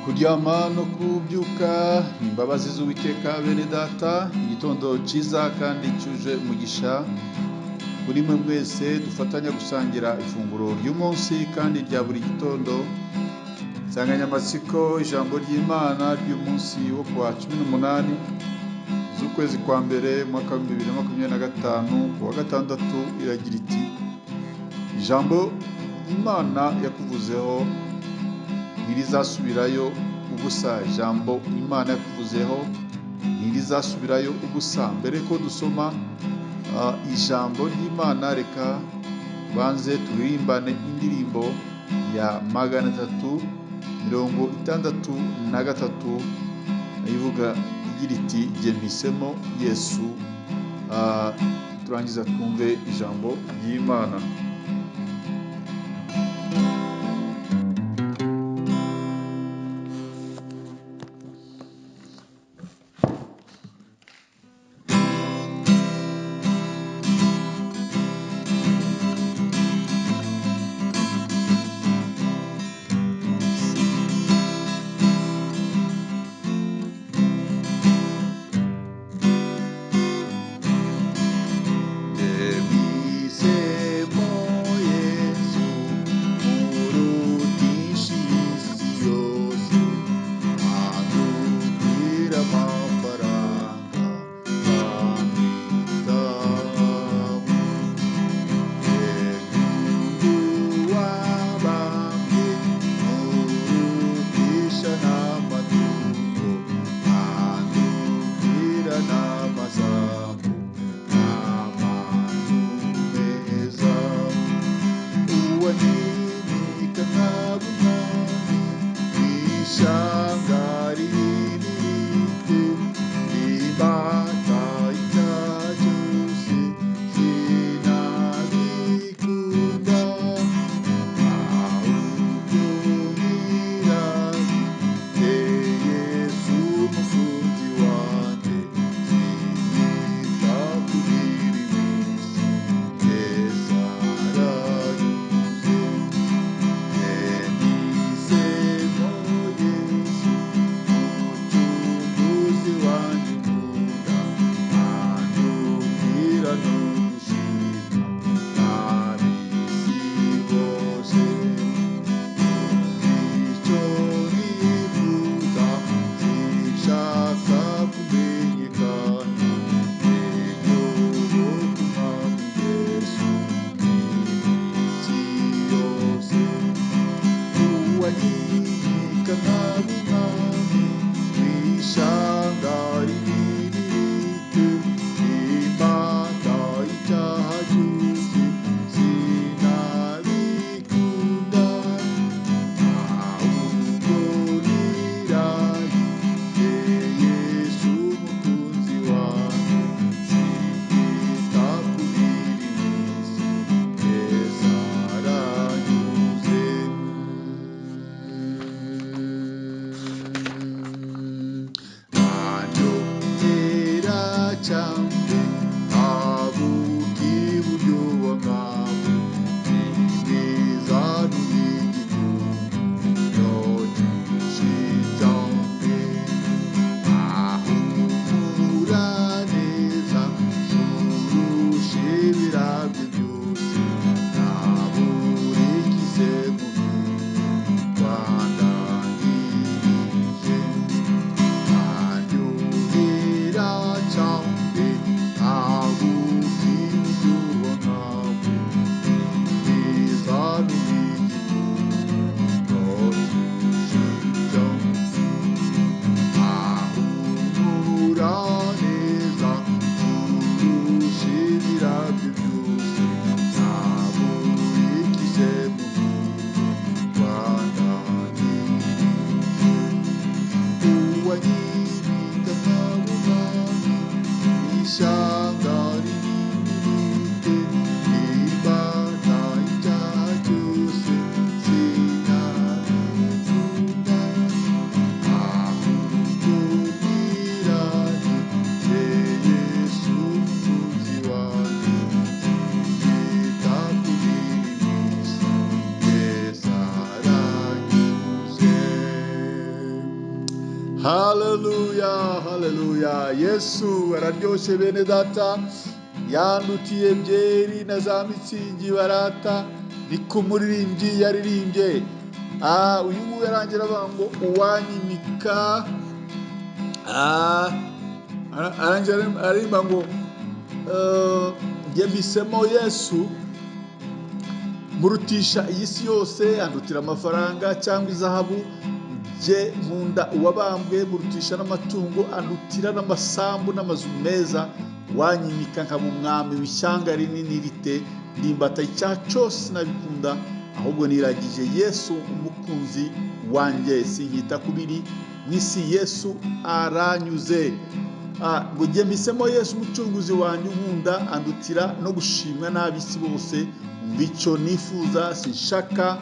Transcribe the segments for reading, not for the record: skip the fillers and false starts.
Kuryama no kubyuka ni imbabazi z'Uwiteka. Bene data, igitondo cyiza kandi cyuje umugisha kuri mwe mwese dufatanya gusangira ifunguro ry'umunsi kandi rya buri gitondo. Insanganyamatsiko: ijambo ry'Imana ry'umunsi wo kuwa 18 z'ukwezi kwa mbere, umwaka wa 2025, ku wa gatandatu, iragira iti: "Ijambo Imana yakuvuzeho ntirizasubirayo ubusa." Ijambo Imana yakuvuzeho ntirizasubirayo ubusa. Mbere ko dusoma ijambo ry'Imana, reka banze turirimbane indirimbo ya 363, ivuga igira iti: "Jye mpisemo Yesu." Turangiza twumve ijambo ry'Imana. Mpisemo Yesu murutisha isi yose, andutira amafaranga nkamwitaho. Wabambwe murutisha n'amatungo, andutira n'amasambu n'amazu meza. Uwanyimika nkaba umwami w'ishyanga rinini, imbata icyaha cyose sinabikunda, ahubwo nirarire Yesu umukunzi wanjye, sinita ku biri mu isi, Yesu aranyuze. Mpisemo Yesu umucunguzi wanjye nkunda, andutira no gushimwa n'ab'isi bose. Icyo nifuza, sinshaka kumenyekana, nyoboka Umwami Yesu iminsi yose. Uwanyimika nkaba umwami w'ishyanga rinini rite, imbata icyaha cyose sinabikunda, ahubwo nirarire Yesu umukunzi wanjye, sinita ku biri mu isi, Yesu aranyuze. Haleluya, haleluya. Yesu araryoshye bene data, yandutiye byeri na za mitsingi barata, ni ku muririmbyi yaririmbye. Uyu nguyu arangira avuga ngo uwanyimika, arangira aririmba ngo njye mpisemo Yesu, murutisha iyi si yose, andutira amafaranga cyangwa izahabu, njye nkunda uwabambwe, murutisha n'amatungo, andutira n'amasambu n'amazu meza, wanyimika nkaba umwami w'ishyanga rinini rite, ndimbata icyaha cyose nabikunda, ahubwo niragije Yesu umukunzi wanjye, sinkita kubiri mu isi, Yesu aranyuze. Ngo njye mpisemo Yesu umucunguzi wanjye unkunda, andutira no gushimwa n'ab'isi bose, umva icyo nifuza, sinshaka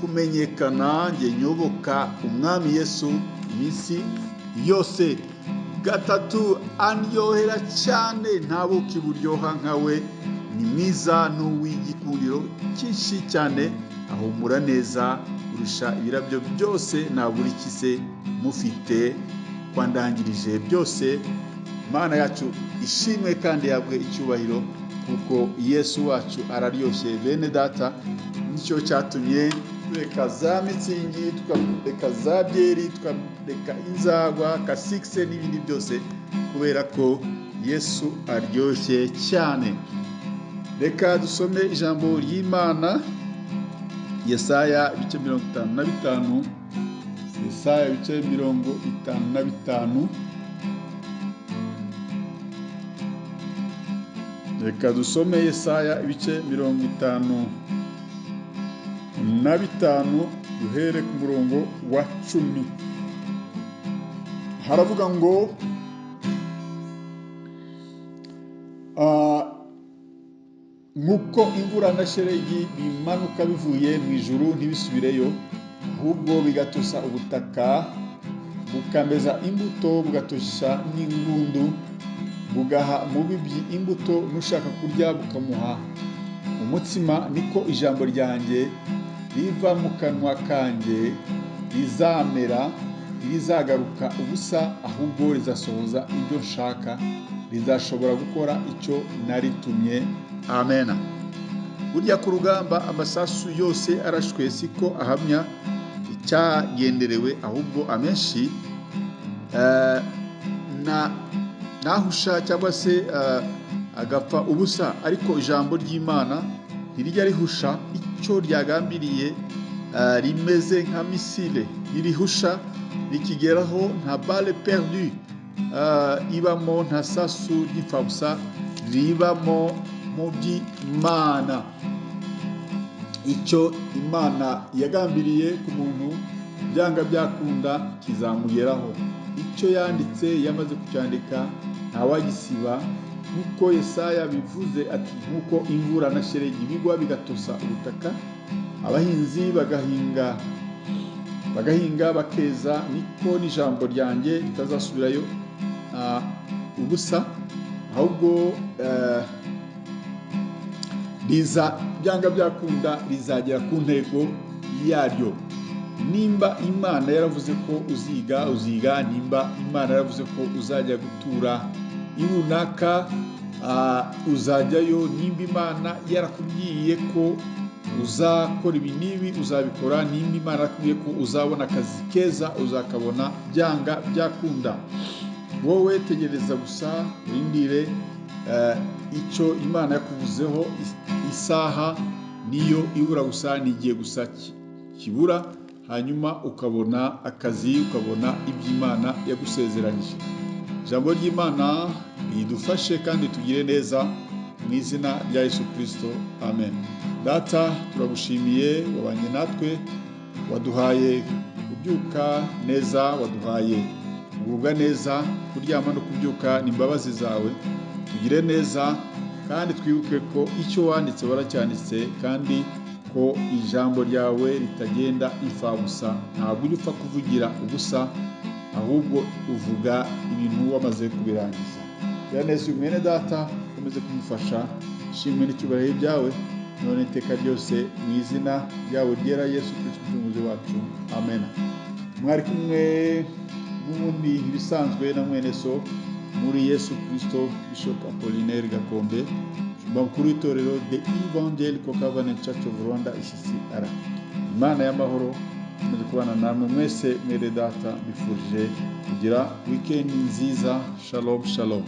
kumenyekana, njye nyoboka umwami Yesu iminsi yose. Gatatu, andyohera cyane, nta buki buryoha nka we, ni mwiza n'uw'igikundiro cyinshi cyane, ahumura neza kurusha ibirabyo byose, nabura iki se mufite kwandangirije byose. Mana yacu ishimwe kandi yabwe icyubahiro, kuko Yesu wacu araryoshye bene data. Nicyo cyatumye tureka za mitsingi, tukareka za byeri, tukareka inzagwa, kasikise n'ibindi byose, kubera ko Yesu aryoshye cyane. Reka dusome ijambo ry'Imana, Yesaya ibice 55, Yesaya ibice 55. Reka dusome Yesaya ibice 55 duhere ku murongo wa 10. Haravuga ngo nk'uko imvura na shelegi bimanuka bivuye mu ijuru ntibisubireyo, ahubwo bigatosa ubutaka, bukameza imbuto, bugatosha n'ingundu, bugaha umubibyi imbuto, n'ushaka kurya bukamuha umutsima, niko ijambo ryanjye riva mu kanwa kanjye rizamera, ntirizagaruka ubusa, ahubwo rizasohoza ibyo nshaka, rizashobora gukora icyo naritumye. Amen. Burya ku rugamba amasasu yose arashwe siko ahamya icyagenderewe, ahubwo amenshi nahusha cyangwa se agapfa ubusa, ariko ijambo ry'Imana ntirijya rihusha icyo ryagambiriye, rimeze nka misile, ntirihusha rikigeraho, nta balle perdue ibamo, nta sasu ry'imfabusa ribamo mu by'Imana. Icyo Imana yagambiriye ku muntu byanga byakunda kizamugeraho. Icyo yanditse yamaze kucyandika, ntawagisiba. Nk'uko Yesaya bivuze ati nk'uko imvura na shelegi bigwa bigatosa ubutaka, abahinzi bagahinga bakeza, niko n'ijambo ryanjye ritazasubirayo ubusa, ahubwo riza byanga byakunda rizagera ku ntego yaryo. Nimba Imana yaravuze ko uziga, uziga. Nimba Imana yaravuze ko uzajya gutura irunaka, uzajyayo. Nimba Imana yarakubwiye ko uzakora ibi n'ibi, uzabikora. Nimba Imana yarakubwiye ko uzabona akazi keza, uzakabona byanga byakunda. Wowe tegereza gusa, urindire icyo Imana yakuvuzeho. Isaha niyo ibura gusa, ni igihe gusa kibura, hanyuma ukabona akazi, ukabona iby'Imana yagusezeranyije. Ijambo ry'Imana ridufashe kandi tugire neza mu izina rya Yesu Kristo, amen. Data, turagushimiye, wabanye natwe, waduhaye kubyuka neza, waduhaye kugubwa neza, kuryama no kubyuka ni imbabazi zawe. Tugire neza kandi twibuke ko icyo wanditse waracyanditse, kandi ko ijambo ryawe ritagenda imfabusa. Ntabwo ujya upfa kuvugira ubusa, ahubwo uvuga ibintu wamaze kubirangiza. Gira neza uyu mwene data, ukomeze kumufasha, shimwe n'icyubahiro byawe none iteka ryose, mu izina ryawe ryera Yesu Kristo umucunguzi wacu, amen. Mwari kumwe N'ubundi ibisanzwe na mwene so muri Yesu Kristo, Bishop Apollinaire Gakombe, mukuru w'itorero The Evangelical Covenant Church of Rwanda, ECCR. Imana y'amahoro ikomeze kubana namwe mwese. Mwene data, mbifurije kugira weekend nziza. Shalom, shalom.